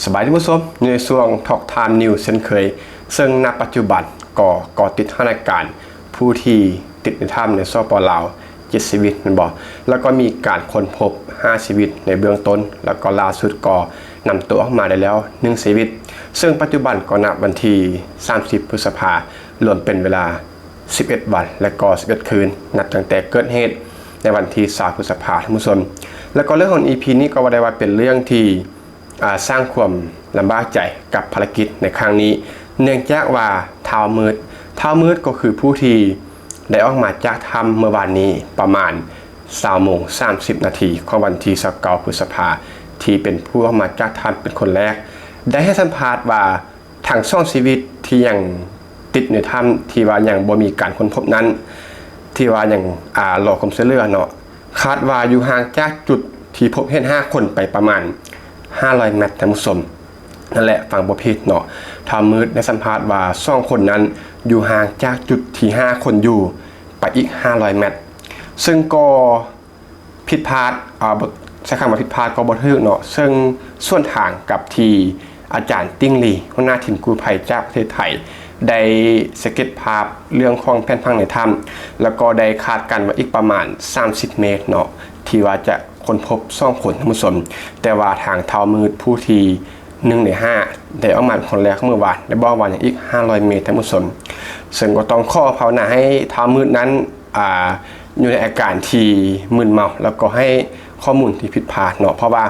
ສະບາຍດີທ່ານຜູ້ຊົມ, ຢູ່ໃນຊ່ວງ Talk Time News ເຊັ່ນເຄີຍ, ເຊິ່ງນະປັດຈຸບັນກໍເກາະຕິດສະຖານະການຜູ້ທີ່ຕິດໃນຖ້ຳໃນ ສປ ລາວ ເຈັດຊີວິດແມ່ນບໍ່? ແລ້ວກໍມີການຄົ້ນພົບຫ້າຊີວິດໃນເບື້ອງຕົ້ນ, ແລ້ວກໍລ່າສຸດກໍນຳຕົວອອກມາໄດ້ແລ້ວໜຶ່ງຊີວິດ, ເຊິ່ງປັດຈຸບັນກໍນັບວັນທີສາມສິບ ພຶດສະພາ ລວມເປັນເວລາສິບເອັດວັນ ແລະກໍສິບເອັດຄືນ ນັບຕັ້ງແຕ່ເກີດເຫດໃນວັນທີຊາວ ພຶດສະພາ ທ່ານຜູ້ຊົມ. ແລ້ວກໍເລື່ອງຂອງ ອີພີ ນີ້ກໍວ່າໄດ້ວ່າເປັນເລື່ອງທີ່ ອ່າ ສ້າງຄວາມລຳບາກໃຈກັບພາລະກິດໃນຄັ້ງນີ້ ເນື່ອງຈາກວ່າທ້າວມືດ, ທ້າວມືດກໍຄືຜູ້ທີ່ໄດ້ອອກມາຈາກຖ້ຳເມື່ອວານນີ້ປະມານຊາວໂມງສາມສິບນາທີຂອງວັນທີຊາວເກົ້າ ພຶດສະພາ ທີ່ເປັນຜູ້ອອກມາຈາກຖ້ຳເປັນຄົນແລກ ໄດ້ໃຫ້ສຳພາດວ່າ ທັງສອງຊີວິດທີ່ຍັງຕິດໃນຖ້ຳ ທີ່ວ່າຍັງບໍ່ມີການຄົ້ນພົບນັ້ນ ທີ່ວ່າຍັງ ອ່າ ລໍຄວາມຊ່ວຍເຫຼືອເນາະ, ຄາດວ່າຢູ່ຫ່າງຈາກຈຸດທີ່ພົບເຫັນຫ້າຄົນໄປປະມານຫ້າຮ້ອຍແມັດ ທ່ານຜູ້ຊົມ. ນັ້ນແຫຼະ, ຟັງບໍ່ຜິດເນາະ, ທ້າວມືດໄດ້ສຳພາດວ່າສອງຄົນນັ້ນຢູ່ຫ່າງຈາກຈຸດທີ່ຫ້າຄົນຢູ່ໄປອີກຫ້າຮ້ອຍແມັດ, ເຊິ່ງກໍ ຜິດພາດ, ເອີ ບໍ່ ໃຊ້ຄຳວ່າຜິດພາດກໍບໍ່ຖືກເນາະ, ເຊິ່ງສວນທາງກັບທີ່ອາຈານຕິ່ງລີ ຫົວໜ້າທີມກູ້ໄພຈາກປະເທດໄທ ໄດ້ສະເກັດພາບເລື່ອງຂອງແຜນຜັງໃນຖ້ຳ ແລ້ວກໍໄດ້ຄາດການວ່າອີກປະມານສາມສິບເມດເນາະ ທີ່ວ່າຈະຄົ້ນພົບສອງຄົນ ທ່ານຜູ້ຊົມ, ແຕ່ວ່າທາງທ້າວມືດຜູ້ທີ່ໜຶ່ງໃນຫ້າ ໄດ້ອອກມາເປັນຄົນແລກເມື່ອວານ ໄດ້ບອກວ່າຍັງອີກຫ້າຮ້ອຍເມດ ທ່ານຜູ້ຊົມ, ເຊິ່ງກໍຕ້ອງຂໍພາວະນາໃຫ້ທ້າວມືດນັ້ນ ອ່າ ຢູ່ໃນອາການທີ່ມຶນເມົາ ແລ້ວກໍໃຫ້ຂໍ້ມູນທີ່ຜິດພາດເນາະ, ເພາະວ່າ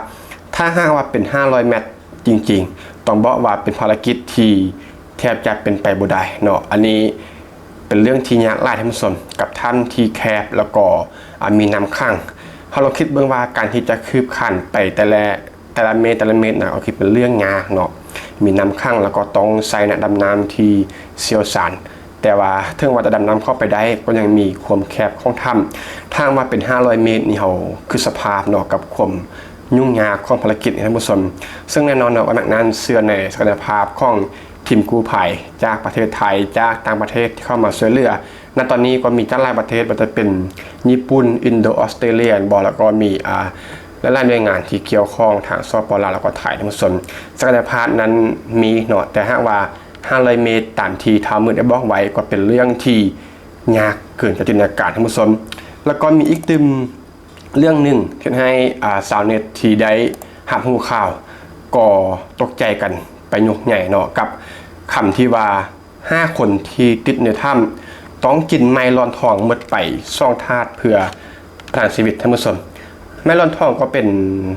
ຖ້າຫາກວ່າເປັນຫ້າຮ້ອຍແມັດຈິງໆ ຕ້ອງບອກວ່າເປັນພາລະກິດທີ່ແທບຈະເປັນໄປບໍ່ໄດ້ເນາະ. ອັນນີ້ເປັນເລື່ອງທີ່ຍາກຫຼາຍ ທ່ານຜູ້ຊົມ, ກັບຖ້ຳທີ່ແຄບ ແລ້ວກໍ ອ່າ ມີນ້ຳຂັງ. ເຮົາລອງຄິດເບິ່ງວ່າການທີ່ຈະຄືບຄານໄປແຕ່ລະ ແຕ່ລະເມດ ແຕ່ລະເມດນະ ກໍຄືເປັນເລື່ອງຍາກເນາະ, ມີນ້ຳຂັງ ແລ້ວກໍຕ້ອງໃຊ້ນັກດຳນ້ຳທີ່ຊ່ຽວຊານ, ແຕ່ວ່າເຖິງວ່າຈະດຳນ້ຳເຂົ້າໄປໄດ້ ກໍຍັງມີຄວາມແຄບຂອງຖ້ຳ. ຖ້າຫາກວ່າເປັນຫ້າຮ້ອຍເມດນີ້ ເຮົາຄິດສະພາບເນາະ ກັບຄວາມຫຍຸ້ງຍາກຂອງພາລະກິດນີ້ ທ່ານຜູ້ຊົມ, ເຊິ່ງແນ່ນອນເນາະວ່ານັກນັ້ນເຊື່ອໃນສັກກະຍະພາບຂອງທີມກູ້ໄພຈາກປະເທດໄທ ຈາກຕ່າງປະເທດທີ່ເຂົ້າມາຊ່ວຍເຫຼືອ. ນະຕອນນີ້ກໍມີຈາກຫຼາຍປະເທດ, ບໍ່ວ່າຈະເປັນຍີ່ປຸ່ນ, ອິນໂດ, ອອສເຕຣເລຍ ແມ່ນບໍ່? ແລ້ວກໍມີ ອ່າ ຫຼາຍໆໜ່ວຍງານທີ່ກ່ຽວຂ້ອງ ທັງ ສປ ລາວ ແລ້ວກໍໄທ ທ່ານຜູ້ຊົມ. ສັກກະຍະພາບນັ້ນມີເນາະ, ແຕ່ຫາກວ່າຫ້າຮ້ອຍເມດ ຕາມທີ່ທ້າວມືດໄດ້ບອກໄວ້ ກໍເປັນເລື່ອງທີ່ຍາກເກີນຈະຈິນຕະນາການ ທ່ານຜູ້ຊົມ. ແລ້ວກໍມີອີກຕື່ມເລື່ອງໜຶ່ງ ເຮັດໃຫ້ ອ່າ ຊາວເນັດທີ່ໄດ້ຮັບຮູ້ຂ່າວ ກໍຕົກໃຈກັນໄປຍົກໃຫຍ່ເນາະ ກັບຄຳທີ່ວ່າ ຫ້າຄົນທີ່ຕິດໃນຖ້ຳ ຕ້ອງກິນໄມ້ລອນທອງໝົດໄປສອງຖາດເພື່ອປະທັງຊີວິດ ທ່ານຜູ້ຊົມ. ໄມ້ລອນທອງກໍເປັນ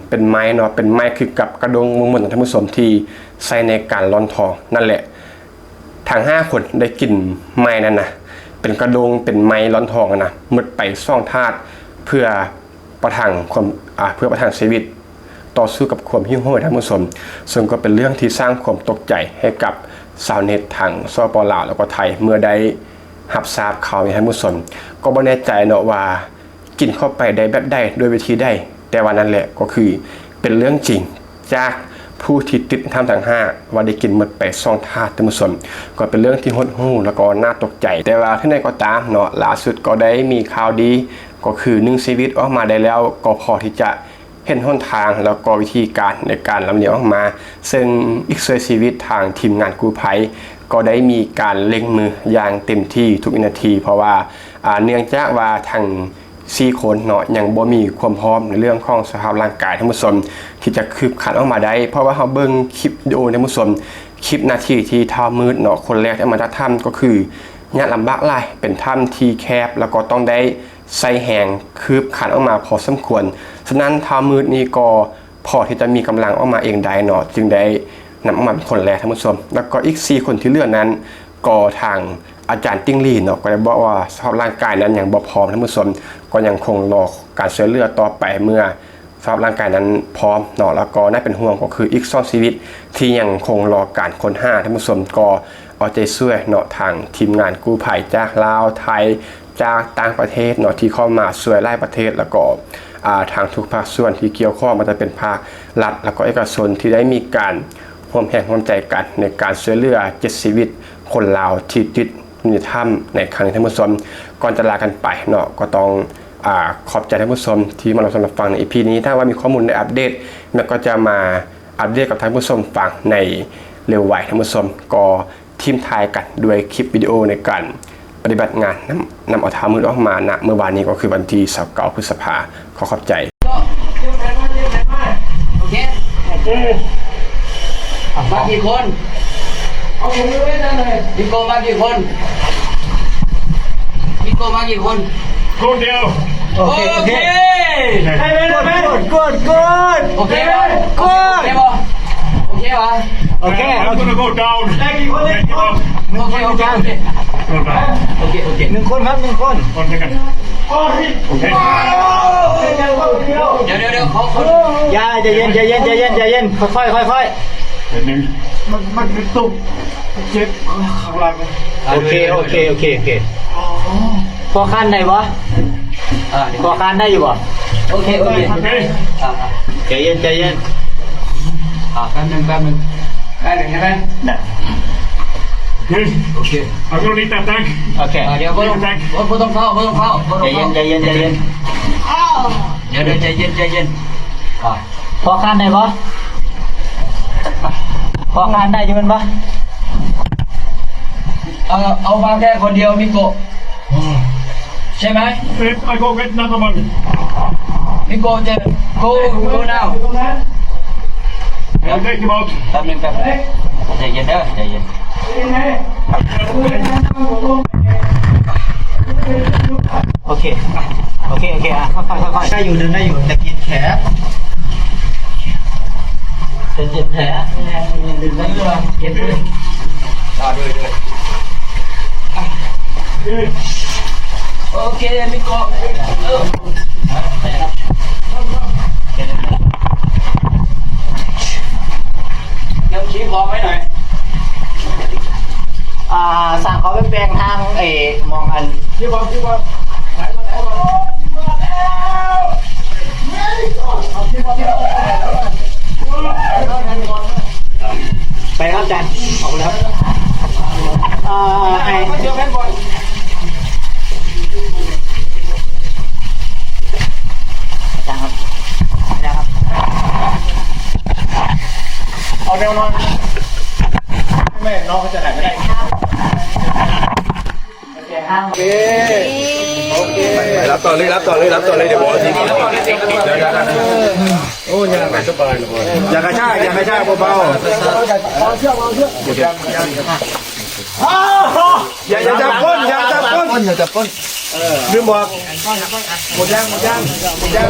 ເປັນໄມ້ເນາະ, ເປັນໄມ້ຄືກັບກະດ້ງໝົດໆ ທ່ານຜູ້ຊົມ, ທີ່ໃຊ້ໃນການລອນທອງນັ້ນແຫຼະ. ທັງຫ້າຄົນໄດ້ກິນໄມ້ນັ້ນນະ, ເປັນກະດ້ງ ເປັນໄມ້ລອນທອງນະ, ໝົດໄປສອງຖາດ ເພື່ອປະທັງຄວາມ ອ່າ ເພື່ອປະທັງຊີວິດ ຕໍ່ສູ້ກັບຄວາມຫິວໂຫຍ ທ່ານຜູ້ຊົມ, ເຊິ່ງກໍເປັນເລື່ອງທີ່ສ້າງຄວາມຕົກໃຈໃຫ້ກັບຊາວເນັດທັງ ສປ ລາວ ແລ້ວກໍໄທ ເມື່ອໄດ້ຮັບຊາບຂ່າວນີ້ ທ່ານຜູ້ຊົມ. ກໍບໍ່ແນ່ໃຈເນາະວ່າກິນເຂົ້າໄປໄດ້ແບບໃດ ດ້ວຍວິທີໃດ, ແຕ່ວ່ານັ້ນແຫຼະ ກໍຄືເປັນເລື່ອງຈິງຈາກຜູ້ທີ່ຕິດຖ້ຳທັງຫ້າ ວ່າໄດ້ກິນໝົດໄປສອງຖາດ ທ່ານຜູ້ຊົມ. ກໍເປັນເລື່ອງທີ່ຫົດຫູ່ ແລ້ວກໍໜ້າຕົກໃຈ, ແຕ່ວ່າເຖິງໃດກໍຕາມເນາະ, ລ່າສຸດກໍໄດ້ມີຂ່າວດີ ກໍຄືໜຶ່ງຊີວິດອອກມາໄດ້ແລ້ວ ກໍພໍທີ່ຈະ ເຫັນຫົນທາງ ແລ້ວກໍວິທີການໃນການລຳລຽງອອກມາ, ເຊິ່ງອີກສີ່ຊີວິດ ທາງທີມງານກູ້ໄພກໍໄດ້ມີການເລັ່ງມືຢ່າງເຕັມທີ່ທຸກວິນາທີ, ເພາະວ່າ ອ່າ ເນື່ອງຈາກວ່າທັງສີ່ຄົນເນາະ ຍັງບໍ່ມີຄວາມພ້ອມໃນເລື່ອງຂອງສະພາບຮ່າງກາຍ ທ່ານຜູ້ຊົມ, ທີ່ຈະຄືບຄານອອກມາໄດ້. ເພາະວ່າເຮົາເບິ່ງຄລິບວິດີໂອ ທ່ານຜູ້ຊົມ, ຄລິບນາທີທີ່ທ້າວມືດເນາະ ຄົນແລກທີ່ອອກມາຈາກຖ້ຳ ກໍຄືຍາກລຳບາກຫຼາຍ, ເປັນຖ້ຳທີ່ແຄບ ແລ້ວກໍຕ້ອງໄດ້ ໃຊ້ແຮງຄືບຄານອອກມາພໍສົມຄວນ. ສະນັ້ນ ທ້າວມືດນີ້ກໍພໍທີ່ຈະມີກຳລັງອອກມາເອງໄດ້ເນາະ, ຈຶ່ງໄດ້ນຳອອກມາເປັນຄົນແລກ ທ່ານຜູ້ຊົມ. ແລ້ວກໍອີກສີ່ຄົນທີ່ເຫຼືອນັ້ນ ກໍທາງອາຈານຕິ່ງລີເນາະ ກໍໄດ້ບອກວ່າສະພາບຮ່າງກາຍນັ້ນຍັງບໍ່ພ້ອມ ທ່ານຜູ້ຊົມ, ກໍຍັງຄົງລໍການຊ່ວຍເຫຼືອຕໍ່ໄປເມື່ອສະພາບຮ່າງກາຍນັ້ນພ້ອມເນາະ. ແລ້ວກໍໜ້າເປັນຫ່ວງກໍຄືອີກສອງຊີວິດທີ່ຍັງຄົງລໍການຄົ້ນຫາ ທ່ານຜູ້ຊົມ. ກໍ ເອົາໃຈຊ່ວຍເນາະ ທາງທີມງານກູ້ໄພຈາກລາວ, ໄທ, ຈາກຕ່າງປະເທດເນາະ ທີ່ເຂົ້າມາຊ່ວຍຫຼາຍປະເທດ, ແລ້ວກໍ ອ່າ ທາງທຸກພາກສ່ວນທີ່ກ່ຽວຂ້ອງ, ບໍ່ວ່າຈະເປັນພາກລັດ ແລ້ວກໍເອກະຊົນ ທີ່ໄດ້ມີການຮ່ວມແຮງຮ່ວມໃຈກັນໃນການຊ່ວຍເຫຼືອເຈັດຊີວິດຄົນລາວທີ່ຕິດຢູ່ໃນຖ້ຳໃນຄັ້ງນີ້ ທ່ານຜູ້ຊົມ. ກ່ອນຈະລາກັນໄປເນາະ ກໍຕ້ອງ ອ່າ ຂອບໃຈທ່ານຜູ້ຊົມທີ່ມາຮັບຊົມຮັບຟັງໃນ ອີ ພີ ນີ້. ຖ້າວ່າມີຂໍ້ມູນໃດອັບເດດ ແມັກກໍຈະມາ ອັບເດດກັບທ່ານຜູ້ຊົມຟັງໃນເລັວໄວ. ທ່ານຜູ້ຊົມ ກໍທີມຖ່າຍກັນດ້ວຍຄລິບວິດີໂອໃນການປະຕິບັດງານນຳ ນຳເອົາທ້າວມືດອອກມານະ ເມື່ອວານນີ້ກໍຄືວັນທີຊາວເກົ້າ ພຶດສະພາ. ຂໍຂອບໃຈ. ໂອເຄ ມາກີ່ຄົນ? ເອົາຜົມໄວ້ນັ້ນເລີຍ. ມິໂກະມາກີ່ຄົນ? ມິໂກະມາກີ່ຄົນ? ຄົນດຽວ. ໂອເຄ ໂອເຄ ໂອເຄ ໄດ້ໄດ້ໄດ້ ໂກດ ໂກດ ໂກດ ໂອເຄບໍ່? ໂກດ ໂອເຄບໍ່? ໂອເຄບໍ່? ໂອເຄ I'm gonna go down. ໄດ້ກີ່ຄົນ? ໂອເຄ ໂອເຄ ໂອເຄ ໂອເຄ ໂອເຄ ໜຶ່ງຄົນຄັບ ໜຶ່ງຄົນ. ຄົນດຽວກັນ. ໂອເຄ ດຽວ ດຽວ ດຽວ ຂໍຄົນ. ຢ່າ ໃຈເຢັນ ໃຈເຢັນ ໃຈເຢັນ ໃຈເຢັນ ຄ່ອຍໆ ຄ່ອຍໆ. ເປັນໜຶ່ງ ມັນ ມັນ ມັນຕົກ ເຈັບຂ້າງຫຼັງ. ໂອເຄ ໂອເຄ ໂອເຄ ໂອເຄ. ພໍຄານໄດ້ບໍ່? ອ່າ ພໍຄານໄດ້ຢູ່ບໍ່? ໂອເຄ ໂອເຄ ໂອເຄ. ອ່າ ໃຈເຢັນ ໃຈເຢັນ. ອ່າ ແປັບໜຶ່ງ ແປັບໜຶ່ງ ໄດ້ເລີຍໃຊ່ໄໝ? ໄດ້. ໂອເຄ ໂອເຄ. ເອົາຕົວນີ້ຕັດຕັ້ງ. ໂອເຄ ອ່າ ດຽວບໍ່ຕ້ອງ ບໍ່ຕ້ອງເຝົ້າ ບໍ່ຕ້ອງເຝົ້າ ບໍ່ຕ້ອງເຝົ້າ. ໃຈເຢັນ ໃຈເຢັນ. ດຽວ ດຽວ ໃຈເຢັນ ໃຈເຢັນ. ອ່າ ພໍຄານໄດ້ບໍ່? ພໍຄານໄດ້ຢູ່ແມ່ນບໍ່? ເອົາ ເອົາມາແຄ່ຄົນດຽວ ມິໂກະ ໃຊ່ໄໝ? If I go get another one. ມິໂກະ go, go now. ເດີນ take him out. ແປັບໜຶ່ງ ແປັບໜຶ່ງ ໃຈເຢັນເດີ ໃຈເຢັນ. ໂອເຄ ໂອເຄ ໂອເຄ ອ່ະ ຄ່ອຍໆ ຄ່ອຍໆ ໄດ້ຢູ່ ເດີນໄດ້ຢູ່ ແຕ່ເຈັບແຂນ ເຈັບແຂນ ເຈັບແຂນ. ອ່າ ເດີນ ເດີນ. ໂອເຄ ມິໂກະ ເອີ ຍັງຄິດບອກໄວ້ໜ້ອຍ. ອ່າ ສັ່ງເຂົາໄປແປງທາງ ເອີ ໝ່ອງອັນ ໄປຄັບອາຈານ ອອກແລ້ວ. ອ່າ ໃຫ້ ອາຈານຄັບ ອາຈານຄັບ ເອົາແນວນອນ ແມ່ນ ນ້ອງເຂົາຈະໄດ້ບໍ່ໄດ້. ໂອເຄ ໂອເຄ ຮັບຕໍ່ເລີຍ ຮັບຕໍ່ເລີຍ ຮັບຕໍ່ເລີຍ. ດຽວບໍ່ເອົາທີວີ ໂອ້ຍ ຢ່າກະຊາກ ຢ່າກະຊາກ ເບົາໆ. ຢ່າ ຢ່າຈັບກົ້ນ ຢ່າຈັບກົ້ນ ຢ່າຈັບກົ້ນ. ເອີ ລືມບອກ ໝົດຍັງ ໝົດຍັງ ໝົດຍັງ.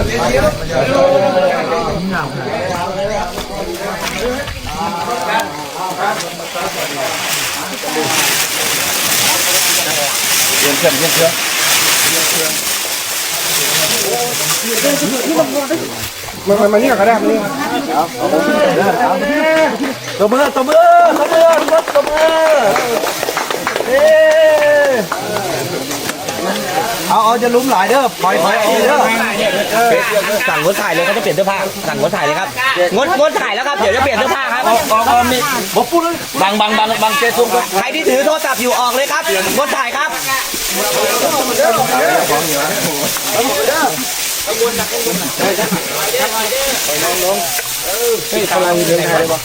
ມາ ມາ ມານີ້ກ່ອນກະໄດ້ ມານີ້. ຕົບມື ຕົບມື ຕົບມື ທຸກຄົນ ຕົບມື. ເອີ ເອົາ ເອົາ ຢ່າລຸມຫຼາຍເດີ ຖອຍ ຖອຍອອກເດີ. ສັ່ງງົດຖ່າຍເລີຍ ເຂົາຈະປ່ຽນເສື້ອຜ້າ. ສັ່ງງົດຖ່າຍເລີຍຄັບ ງົດ ງົດຖ່າຍແລ້ວຄັບ ດຽວຈະປ່ຽນເສື້ອຜ້າຄັບ. ອອກ ອອກ ອອກ ນີ້ ບໍ່ປູດເລີຍ. ບັງ ບັງ ບັງ ບັງເຈຊຸງ. ໃຜທີ່ຖືໂທລະສັບຢູ່ ອອກເລີຍຄັບ ງົດຖ່າຍຄັບ. ເຮີ້ຍ ພະລັງເດີນໄດ້ບໍ່?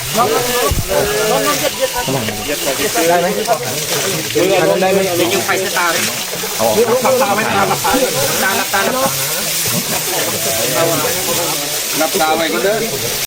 ໄດ້ໄໝ? ໄດ້ໄໝ? ເປັນຢູ່ໄຟສະຕາເລີຍ. ຫຼັບຕາໄວ້ ຫຼັບຕາ ຫຼັບຕາ ຫຼັບຕາ ຫຼັບຕາໄວ້ກ່ອນເດີ.